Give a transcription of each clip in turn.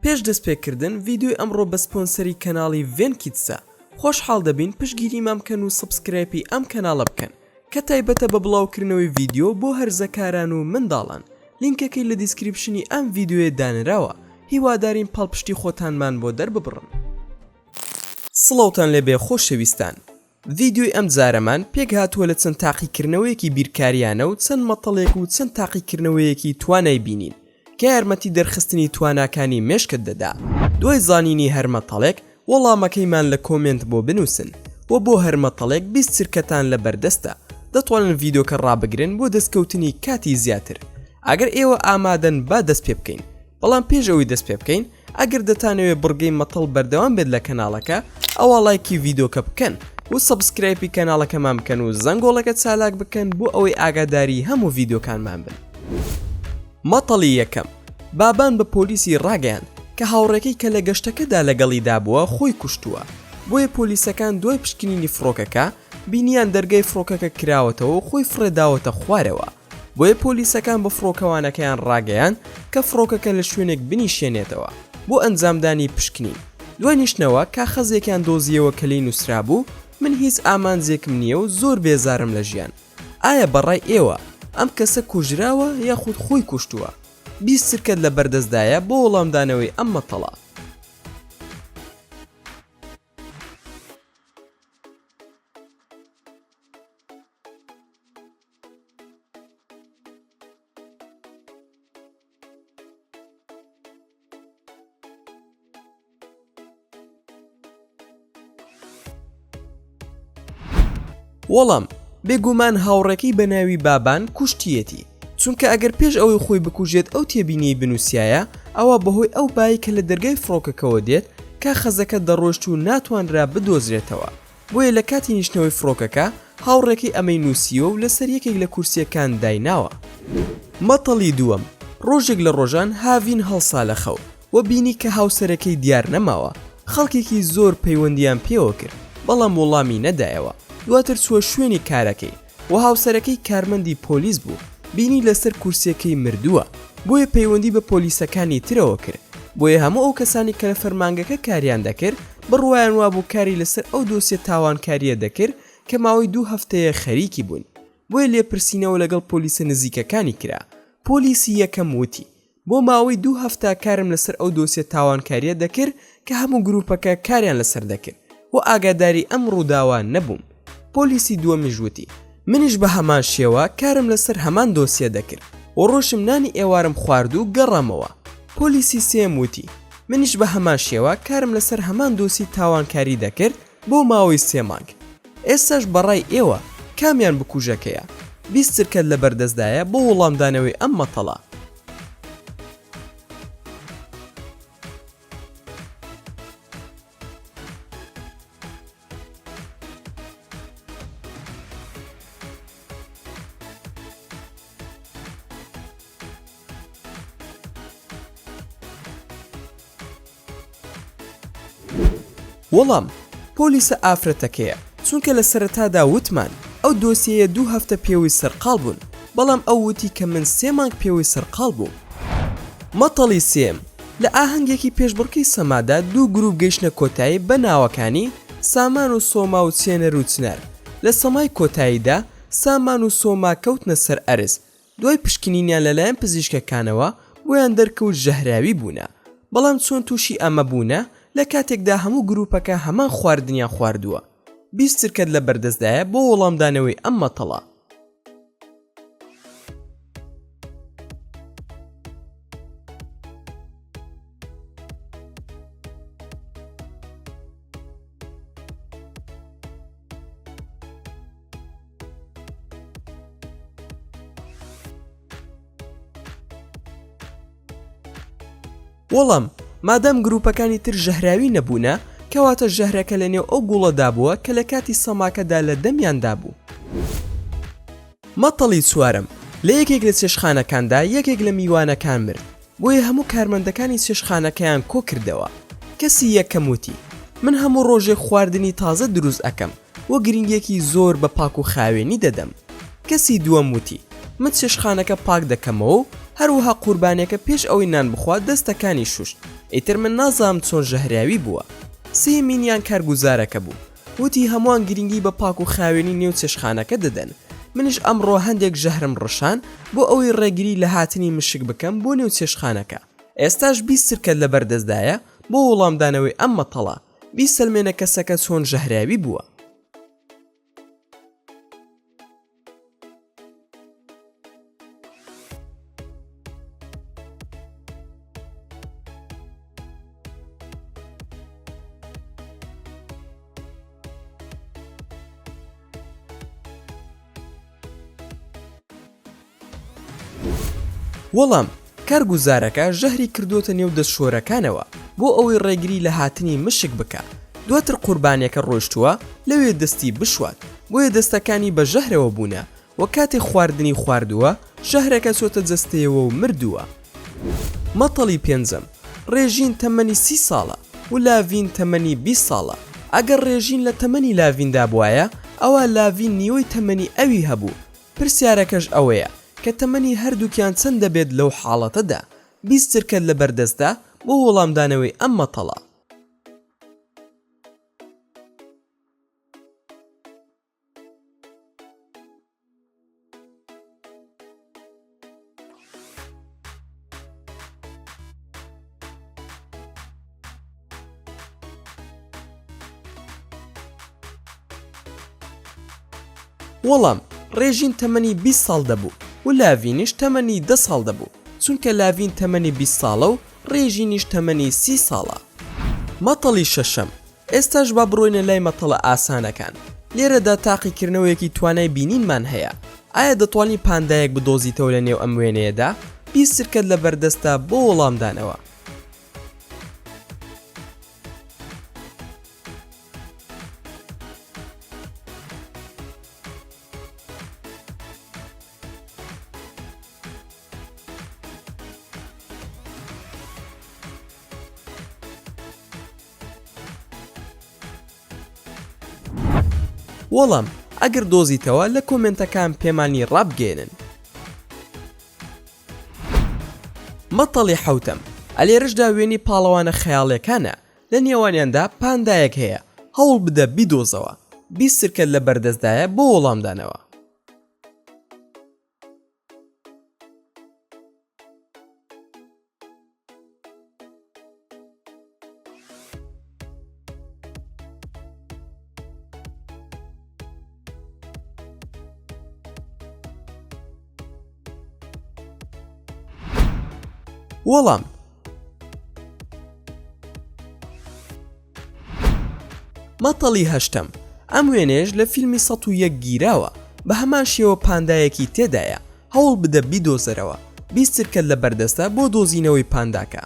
پێش دەستپێکردن ڤیدیۆی ئەمڕۆ بە سپۆنسەری کەناڵی ڤێن کیدسە خۆشحاڵ دەبین پشتگیریمان بکەن و subscribe ی ئەم کەناڵە بکەن کە تایبەتە بە بڵاوکردنەوەی ڤیدیۆ بۆ هەرزەکاران و منداڵان لینکەکەی لە description ی ئەم ڤیدیۆیە دانراوە هیوادارین پاڵپشتی خۆتانمان بۆ دەرببڕن. سڵاوتان لێبێ خۆشەویستان ڤیدیۆی ئەم جارەمان پێکهاتووە لە چەند تاقیکردنەوەیەکی بیرکاریانە و چەند مەتەڵێک و چەند تاقیکردنەوەیەکی توانای بینین کە یارمەتی دەرخستنی تواناکانی مێشکت دەدا دوای زانینی هەر مەتەڵێک وەڵامەکەیمان لە comment بۆ بنووسن و بۆ هەر مەتەڵێک 20 چرکەتان لە بەردەستە دەتوانن ڤیدۆکە ڕابگرن بۆ دەستکەوتنی کاتی زیاتر ئەگەر ئێوە ئامادەن با دەست پێ بکەین بەڵام پێش ئەوەی دەست پێ بکەین ئەگەر دەتانەوێت بڕگەی مەتەڵ بەردەوام بێت لە کەناڵەکە ئەوا ڵایکی ڤیدۆکە بکەن و subscribe ی کەناڵەکەمان بکەن و زەنگۆڵەکە چالاک بکەن بۆ ئەوەی ئاگاداری هەموو ڤیدۆکانمان بن. مەتەڵی یەکەم، بابان بە پۆلیسی ڕاگەیاند کە هاوڕێکەی کە لە گەشتەکەدا لەگەڵیدا بووە خۆی کوشتووە، بۆیە پۆلیسەکان دوای پشکنینی فڕۆکەکە بینیان دەرگای فڕۆکەکە کراوەتەوە و خۆی فڕێداوەتە خوارەوە. بۆیە پۆلیسەکان بە فڕۆکەوانەکەیان ڕاگەیاند کە فڕۆکەکە لە شوێنێک بنیشێنێتەوە بۆ ئەنجامدانی پشکنین. دوای نیشتنەوە کاخەزێکیان دۆزییەوە کە لێی نووسرابوو، من هیچ ئامانجێکم نییە و زۆر بێزارم لە ژیان. ئایا بە ڕای ئێوە ئەم کەسە کوژراوە یاخود خۆی کوشتووە؟ 20 چرکەت لە بەردەستدایە بۆ وەڵامدانەوەی ئەم مەتەڵە. وەڵام، بێگومان هاوڕێکەی بە ناوی بابان کوشتیەتی، چونکە ئەگەر پێش ئەوەی خۆی بکوژێت ئەو تێبینیەی بنوسیایە ئەوا بەهۆی ئەو بای کە لە دەرگای فڕۆکەکەوە دێت کاخەزەکە دەڕۆشت و ناتوانرا بدۆزرێتەوە. بۆیە لە کاتی نیشتنەوەی فڕۆکەکە هاوڕێکەی ئەمەی نووسیوە و لەسەر یەکێک لە کورسییەکان دایناوە. مەتەڵی دووەم، ڕۆژێک لە ڕۆژان هاڤین هەڵسا لە خەو و بینی کە هاوسەرەکەی دیار نەماوە، خەڵکێکی زۆر پەیوەندییان پێوە کرد، بەڵام وەڵامی نەدایەوە، دواتر چووە شوێنی کارەکەی، و هاوسەرەکەی کارمەندی پۆلیس بوو بینی لەسەر کورسیەکەی مردووە بۆیە پەیوەندی بە پۆلیسەکانی ترەوە کرد بۆیە هەموو ئەو کەسانی کە لە فەرمانگەکە کاریان دەکرد بڕوایان وابوو کاری لەسەر ئەو دۆسیە تاوانکاریە دەکرد کە ماوەی دوو هەفتەیە خەریکی بوون بۆیە لێپرسینەوە لەگەڵ پۆلیسە نزیکەکانی کرا پۆلیسی یەکەم وتی بۆ ماوەی دوو هەفتە کارم لەسەر ئەو دۆسیە تاوانکاریە دەکرد کە هەموو گروپەکە کاریان لەسەر دەکرد و ئاگاداری ئەم ڕووداوە نەبووم. پۆلیسی دووەمیش وتی، منیش بە هەمان شێوە کارم لەسەر هەمان دۆسیە دەکرد و ڕۆشم نانی ئێوارم خوارد و گەڕامەوە. پۆلیسی سێیەم وتی، منیش بە هەمان شێوە کارم لەسەر هەمان دۆسی تاوانکاری دەکرد بۆ ماوەی سێ مانگ. ئێستاش بەڕای ئێوە کامیان بکوژەکەیە؟ 20 چرکەت لەبەردەستدایە بۆ وەڵامدانەوەی ئەم مەتەڵە. وەڵام، پۆلیسە ئافرەتەکەیە، چونکە لە سەرەتادا وتمان ئەو دۆسیەیە دوو هەفتە پێوەی سەرقاڵ بوون، بەڵام ئەو وتی کە من سێ مانگ پێوەی سەرقاڵ بووم. مەتەڵی سێیەم، لە ئاهەنگێکی پێشبڕکێی سەمادا دوو گروپ گەیشتنە کۆتایی بە ناوەکانی، سامان و سۆما و چێنەر و چنار، لە سەمای کۆتاییدا سامان و سۆما کەوتنە سەر ئەرز، دوای پشکنینیان لەلایەن پزیشکەکانەوە بۆیان دەرکەوت ژەهراوی بوونە، بەڵام چۆن تووشی ئەمە بوونە لە کاتێکدا هەموو گروپەکە هەمان خواردنیان خواردووە؟ 20 چرکەت لە بەردەستدایە بۆ وەڵامدانەوەی ئەم مەتەڵە. وەڵام، مادام گروپەکانی تر ژەهراوی نەبوونە، کەواتە ژەهرەکە لەنێو ئەو گوڵەدا بووە کە لە کاتی سەماکەدا لە دەمیاندا بوو. مەتەڵی چوارەم، لە یەکێک لە چێشتخانەکاندا یەکێک لە میوانەکان مرد، بۆیە هەموو کارمەندەکانی چێشتخانەکەیان کۆکردەوە. کەسی یەکەم وتی، من هەموو ڕۆژێک خواردنی تازە دروست ئەکەم و گرنگیەکی زۆر بە پاک و خاوێنی دەدەم. کەسی دووەم وتی، من چێشتخانەکە پاک دەکەمەوە و هەروەها قوربانیەکە پێش ئەوەی نان بخوات دەستەکانی شوشت. ئیتر من نازانم چۆن ژەهراوی بووە. سێیەمینیان کارگوزارەکە بوو. وتی هەمووان گرنگی بە پاک و خاوێنی نێو چێشتخانەکە دەدەن، منیش ئەمڕۆ هەندێک ژەهرم ڕشان بۆ ئەوەی ڕێگری لە هاتنی مشک بکەم بۆ نێو چێشتخانەکە. ئێستاش 20 چرکەت لەبەردەستدایە بۆ وەڵامدانەوەی ئەم مەتەڵە، بیسەلمێنە کەسەکە چۆن ژەهراوی بووە. وەڵام، کارگوزارەکە ژەهری کردۆتە نێو دەستشۆرەکانەوە بۆ ئەوەی ڕێگری لە هاتنی مشک بکا، دواتر قوربانیەکە ڕۆیشتووە لەوێ دەستی بشوات، بۆیە دەستەکانی بە ژەهرەوە بوونە و کاتێ خواردنی خواردووە ژەهرەکە چۆتە جەستەیەوە و مردووە. مەتەڵی پێنجەم، ڕێژین تەمەنی سی ساڵە و لاڤین تەمەنی 20 ساڵە، ئەگەر ڕێژین لە تەمەنی لاڤیندا بوایە ئەوا لاڤین نیوەی تەمەنی ئەوی هەبوو، پرسیارەکەش ئەوەیە کە تەمەنی هەردووکیان چەند دەبێت لەو حاڵەتەدا؟ 20 چرکەت لەبەردەستە بۆ وەڵامدانەوەی ئەم مەتەڵە. وەڵام، ڕێژین تەمەنی 20 ساڵ دەبوو و لاڤینیش تەمەنی دە ساڵ دەبوو، چونکە لاڤین تەمەنی 20 ساڵە و ڕێژینیش تەمەنی سی ساڵە. مەتەڵی شەشەم، ئێستاش با بڕۆینە لای مەتەڵە ئاسانەکان. لێرەدا تاقیکردنەوەیەکی توانای بینینمان هەیە. ئایا دەتوانی پاندایەک بدۆزیتەوە لە نێو ئەم وێنەیەدا؟ 20 چرکەت لەبەردەستە بۆ وەڵامدانەوە. وەڵام، ئەگەر دۆزیتەوە لە کۆمێنتەکان پێمانی ڕابگەیەنن. مەتەڵی حەوتەم، ئەلێرەشدا وێنەی پاڵەوانە خەیاڵیەکانە، لە نێوانیاندا پاندایەک هەیە، هەوڵ بدە بیدۆزەوە. 20 چرکەت لە بەردەستدایە بۆ وەڵامدانەوە. وەڵام، مەتەڵی هەشتەم، ئەم وێنەیەش لە فیلمی 101 گیراوە، بە هەمان شێوە پاندایەکی تێدایە، هەوڵ بدە بیدۆزەرەوە، 20 چرکەت لە بەردەستە بۆ دۆزینەوەی پانداکە.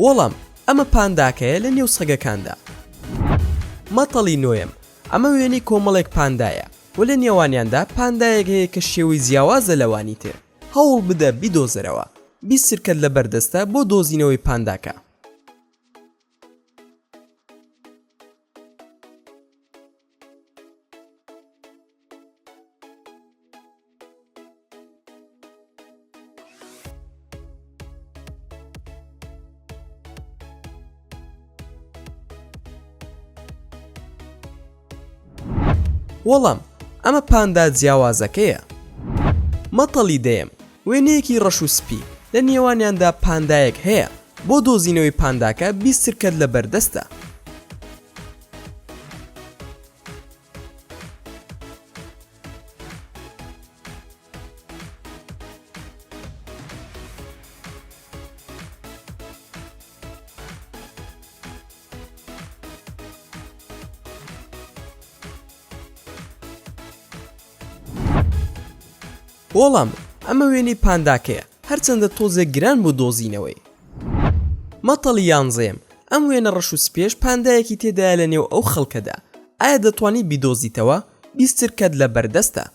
وەڵام، ئەمە پانداکەیە لە نێو سەگەکاندا. مەتەڵی نۆیەم، ئەمە وێنەی کۆمەڵێک پاندایە و لە نێوانیاندا پاندایەک هەیە کە شێوەی جیاوازە لەوانی تر، هەوڵ بدە بیدۆزەرەوە. 20 چرکەت لەبەردەستە بۆ دۆزینەوەی پانداکە. وەڵام، ئەمە پاندا جیاوازەکەیە. مەتەڵی دەیەم، وێنەیەکی ڕەش و سپی، لە نێوانیاندا پاندایەک هەیە، بۆ دۆزینەوەی پانداکە 20 چرکەت لەبەردەستە. وەڵام، ئەمە وێنەی پانداکەیە، هەرچەندە تۆزێک گران بوو دۆزینەوەی. مەتەڵی یانزەیەم، ئەم وێنە ڕەش و سپیەش پاندایەکی تێدایە لە نێو ئەو خەڵکەدا، ئایا دەتوانی بیدۆزیتەوە؟ 20 چرکەت لە بەردەستە.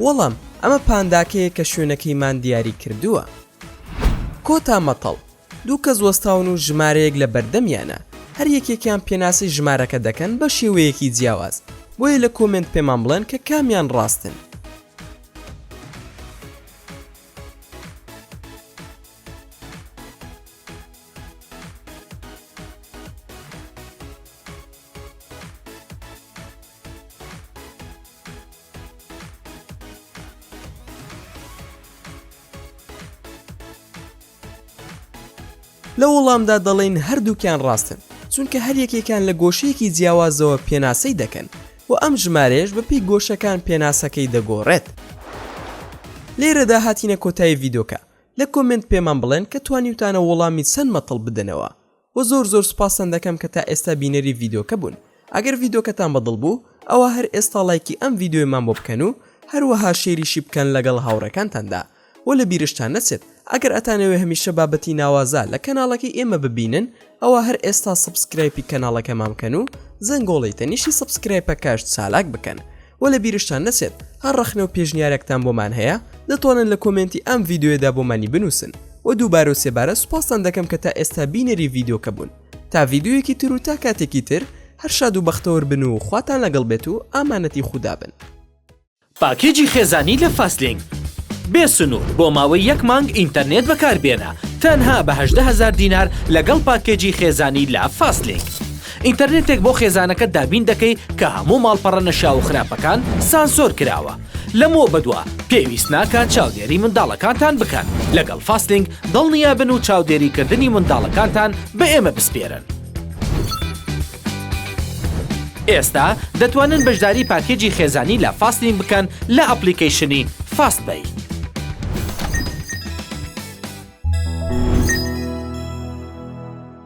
وەڵام، ئەمە پانداکەیە کە شوێنەکەیمان دیاری کردووە. کۆتا مەتەڵ، دوو کەس وەستاون و ژمارەیەک لە بەردەمیانە، هەر یەکێکیان پێناسەی ژمارەکە دەکەن بە شێوەیەکی جیاواز، بۆیە لە کۆمێنت پێمان بڵێن کە کامیان ڕاستن. لە وەڵامدا دەڵێین هەردووکیان ڕاستن، چونکە هەر یەکێکیان لە گۆشەیەکی جیاوازەوە پێناسەی دەکەن و ئەم ژمارەیەش بەپێی گۆشەکان پێناسەکەی دەگۆڕێت. لێرەدا هاتینە کۆتایی ڤیدۆکە، لە کۆمێنت پێمان بڵێن کە توانیوتانە وەڵامی چەند مەتەڵ بدەنەوە. وە زۆر زۆر سوپاستان دەکەم کە تا ئێستا بینەری ڤیدۆکە بوون ئەگەر ڤیدۆکەتان بەدڵ بوو ئەوا هەر ئێستا ڵایکی ئەم ڤیدۆیەمان بۆ بکەن و هەروەها شەیریشی بکەن لەگەڵ هاوڕێکانتاندا وە لە بیرشتان نەچێت ئەگەر ئەتانەوێ هەمیشە بابەتی ناوازە لە کەناڵەکەی ئێمە ببینن ئەوا هەر ئێستا subscribe ی کەناڵەکەمان بکەن و زەنگۆڵەی تەنیشتی subscribe ەکەش چالاک بکەن وە لە بیرشتان نەچێت هەر ڕەخنە و پێشنیارێکتان بۆمان هەیە دەتوانن لە کۆمێنتی ئەم ڤیدیۆیەدا بۆمانی بنووسن وە دووبارە و سێبارە سوپاستان دەکەم کە تا ئێستا بینەری ڤیدیۆکە بوون تا ڤیدیۆیەکی تر و تا کاتێکی تر هەر شاد و بەختەوەر بن و خواتان لەگەڵ بێت و ئامانەتی خودا بن. پاکێجی خێزانی لە فاستلینک بێ سنوور بۆ ماوەی یەک مانگ ئینتەرنێت بەکاربێنە تەنها بە 18 هەزار دینار لەگەڵ پاکێجی خێزانی لە فاستلینک ئینتەرنێتێک بۆ خێزانەکەت دابین دەکەی کە هەموو ماڵپەڕە نەشیاو و خراپەکان سانسۆر کراوە لەمەوە بەدوا پێویست ناکات چاودێری منداڵەکانتان بکەن لەگەڵ فاستلینک دڵنیابن و چاودێریکردنی منداڵەکانتان بە ئێمە بسپێرن. ئێستا دەتوانن بەشداری پاکێجی خێزانی لە فاستلینک بکەن لە ئەپڵیکەیشنی فاست پەی.